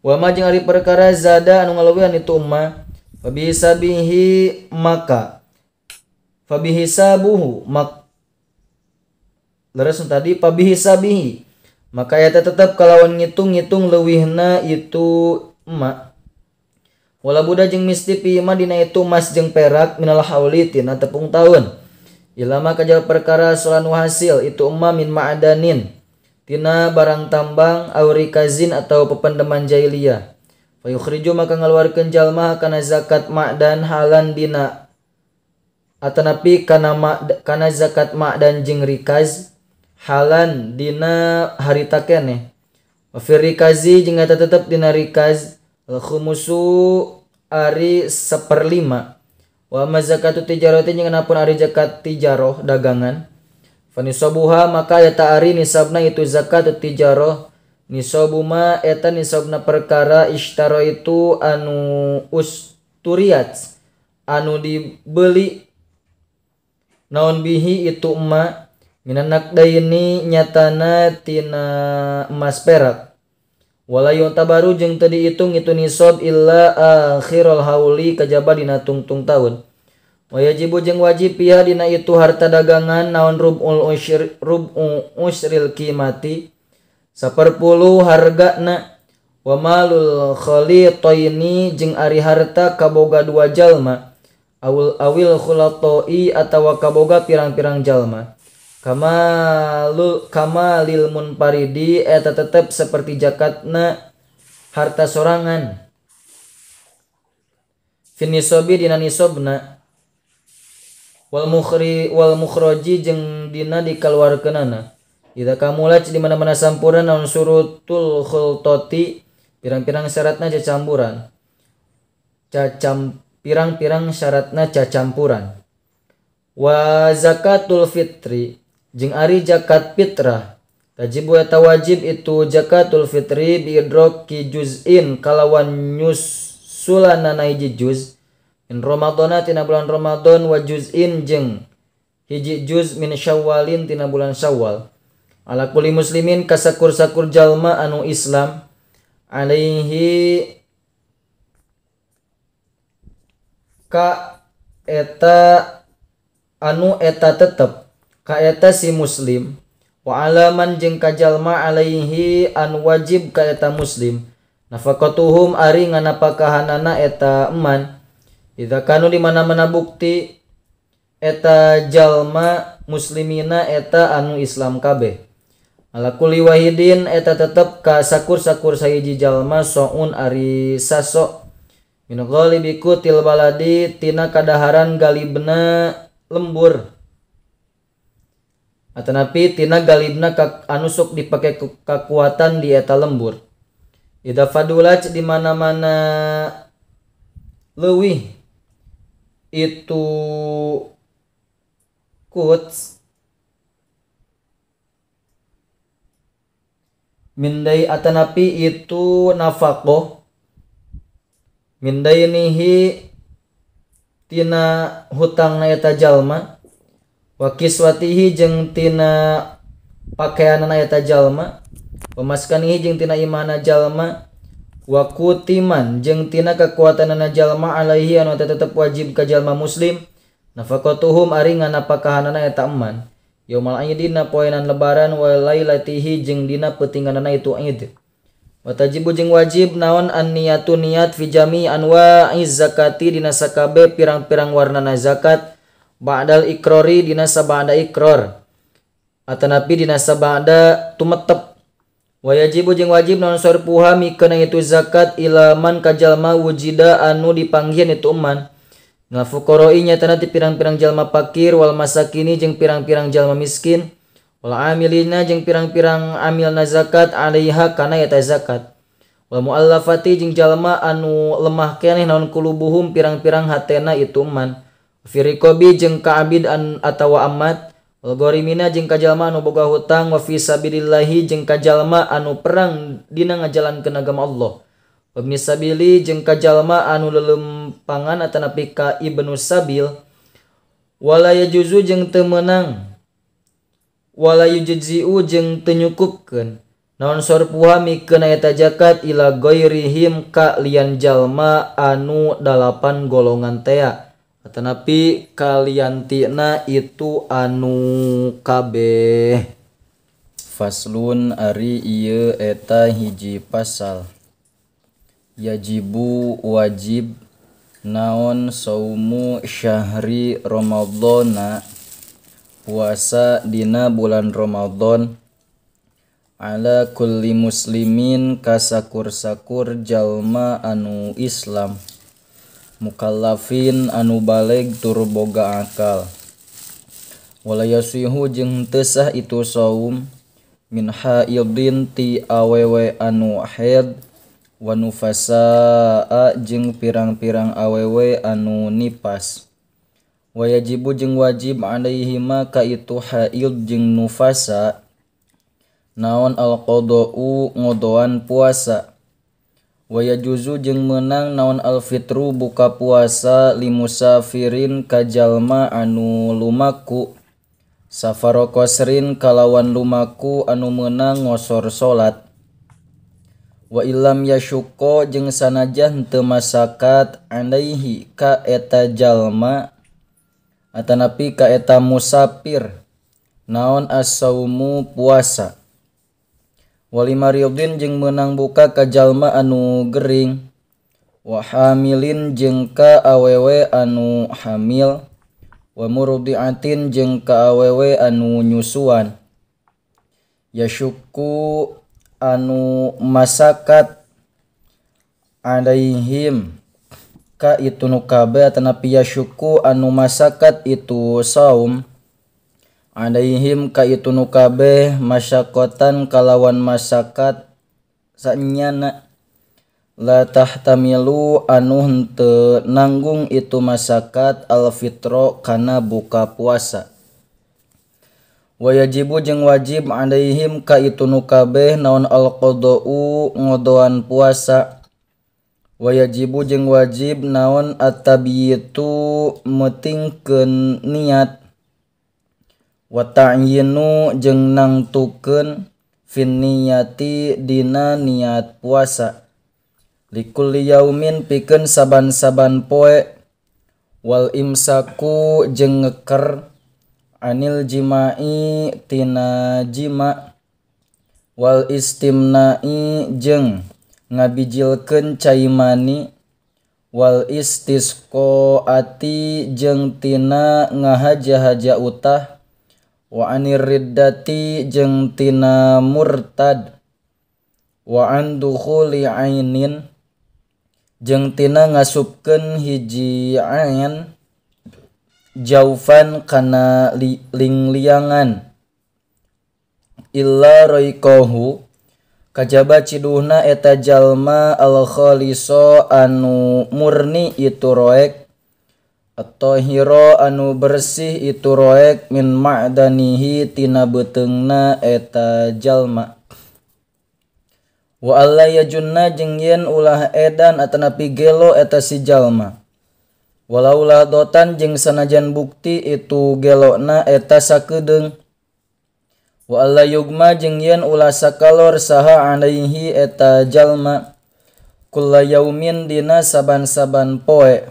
Wa ma jeung ari perkara zada anu ngaleuwihan itu ma fabihisabihi maka fabihisabuhu mak leres tadi fabihisabihi maka eta tetep kalawan ngitung-ngitung leuwihna itu ma wala buda jeung misti pi ma dina itu emas jeung perak minal hauli tina tepung taun ilama kajal perkara solanu hasil itu ma min ma'adanin tina barang tambang aurikazin atau pependeman jahiliyah fayukhriju maka ngaluarkeun jalma kana zakat ma'dan halan dina atanapi kana zakat ma'dan jeung rikaz halan dina harita keneh wa fi rikazi jeung eta tetep dina rikaz al khumusu ari 1/5 wa ma zakatu tijarati jeung anapun ari zakat tijaroh dagangan fanisabuha maka eta ari nisabna itu zakat tijaroh nisabu ma eta nisabna perkara ishtara itu anu usturiat anu dibeli naon bihi itu ma minan naqdaini nyatana tina emas perak wala yuntabaru jeung teu diitung itu nisab illa akhirul hauli kajaba dina tungtung taun wajibu jeung wajib pihak dina itu harta dagangan naon rub'ul ushr rub'u usril qimati 1/10 hargana wa malul khalitaini jeung ari harta kaboga dua jalma awil awil khulatoi atawa kaboga pirang-pirang jalma kamalul kamalil munparidi eta tetep seperti zakatna harta sorangan finisobi dina nisobna wal mukhri wal mukhraji jeung dina dikaluarkeunana idza kamulat di mana-mana sampurna naon surutul khultati pirang-pirang syaratna cacampuran pirang-pirang syaratna cacampuran wa zakatul fitri jeung ari zakat fitrah tajibu eta wajib itu zakatul fitri bi idroki juz'in kalawan nyusulanana hiji juz min Ramadhana tina bulan Ramadan wa juz'in jeung hiji juz min Syawalin tina bulan Syawal ala kulli muslimin kasakur-sakur jalma anu Islam alaihi ka eta anu eta tetep ka eta si muslim wa alaman jeung ka jalma alaihi anu wajib ka eta muslim nafaqatuhum ari nganapakahanana eta eman idza kanu di mana-mana bukti eta jalma muslimina eta anu Islam kabeh ala kulli wahidin eta tetep ka sakur-sakur sahiji jalma soun ari saso min ghalibi kutil baladi tina kadaharan galibna lembur atanapi tina galibna anu sok dipake kakuatan di eta lembur idza fadulat di mana-mana leuwih itu kuts mindai atanapi itu nafaqoh mindainihi tina hutangna eta jalma wa kiswatihi jeung tina pakaianana eta jalma wa maskanihi jeung tina imana jalma wa kutiman jeung tina kekuatanana jalma alaihi anu tetep wajib ka jalma muslim nafaqatuhum ari nganapakahanana eta eman yaumal aidina poenan lebaran wa lailatihi jeung dina peutinganana itu aid wa tajibu jeung wajib naon an niyatu niat fi jami anwa'iz zakati dina sakabe pirang-pirang warnana zakat ba'dal ikrori dina sabada ikror atanapi dina sabada tumetep wa yajibu jeung wajib naon sarpuha mikeun itu zakat ilaman ka jalma wujida anu dipanggihan itu eman na fuqara'i nyatana ti pirang-pirang jalma fakir wal masakini jeung pirang-pirang jalma miskin wal amilina jeung pirang-pirang amilna zakat alaiha kana eta zakat wal muallafati jeung jalma anu lemah keneh naon kulubuhum pirang-pirang hatena itu man fi riqabi jeung ka abid an atawa amat wal gharimina jeung ka jalma anu boga hutang wa fi sabilillahi jeung ka jalma anu perang dina ngajalankeun agama Allah wa ibni sabili jeung ka jalma anu lelempangan atanapi ka ibnu sabil wala yajuzu jeung teu meunang wala yujzi'u jeung teu nyukupkeun Naon sorpuha mikeun eta zakat ila ghairihim ka lian jalma anu 8 golongan tea atanapi kaliantina itu anu kabeh. Faslun ari ieu eta hiji pasal. Yajibu wajib naon saumu syahri Ramadhana puasa dina bulan Ramadan ala kulli muslimin kasakur-sakur jalma anu Islam mukallafin anu baleg tur boga akal wala yasihu jeung teu sah itu saum min haidin ti awewe anu haid wa nufasaa jeung pirang-pirang awewe anu nipas wa yajibu jeung wajib alaihima ka itu haid jeung nufasa naon alqadau ngodoan puasa wa yajuzu jeung meunang naon alfitru buka puasa limusafirin ka jalma anu lumaku safaro qasrin kalawan lumaku anu meunang ngosor salat wa illam yashukko jeung sanajan teu masakat alaihi ka eta jalma atanapi ka eta musafir naon as-saumu puasa walimaridin jeung meunang buka ka jalma anu gering wa hamilin jeung ka awewe anu hamil wa murdiatin jeung ka awewe anu nyusuan yashukku anu masakat alaihim ka itu nu kabeh atanapi yashukku anu masakat itu saum alaihim ka itu nu kabeh masyakotan kalawan masakat sanyana la tahtamilu anu henteu nanggung itu masakat alfitro kana buka puasa wa yajibu jeung wajib alaihim ka itu nu kabeh naon alqadau ngodoan puasa wa yajibu jeung wajib naon at-tabyitu meutingkeun niat wa ta'yinu jeung nangtukeun fin niyati dina niat puasa likulli yaumin pikeun saban-saban poe wal imsaku jeung ngeker anil jima'i tina jima wal istimna'i jeung ngabijilkeun cai mani wal istisqaati jeung tina ngahaja-haja utah wa anir riddati jeung tina murtad wa an dukhuli ainin jeung tina ngasupkeun hiji ain jaufan kana lingliangan illa raikahu kajaba ciduhna eta jalma al khaliso anu murni itu roek at-tahira anu bersih itu roek min ma'danihi tina beuteungna eta jalma wa alla yajunna jeung yen ulah edan atanapi gelo eta si jalma walaulah dotan jeung sanajan bukti itu gelona eta sakedeung wa alla yugma jeung yen ulah sakalor saha alaihi eta jalma kulla yaumin dina saban-saban poe.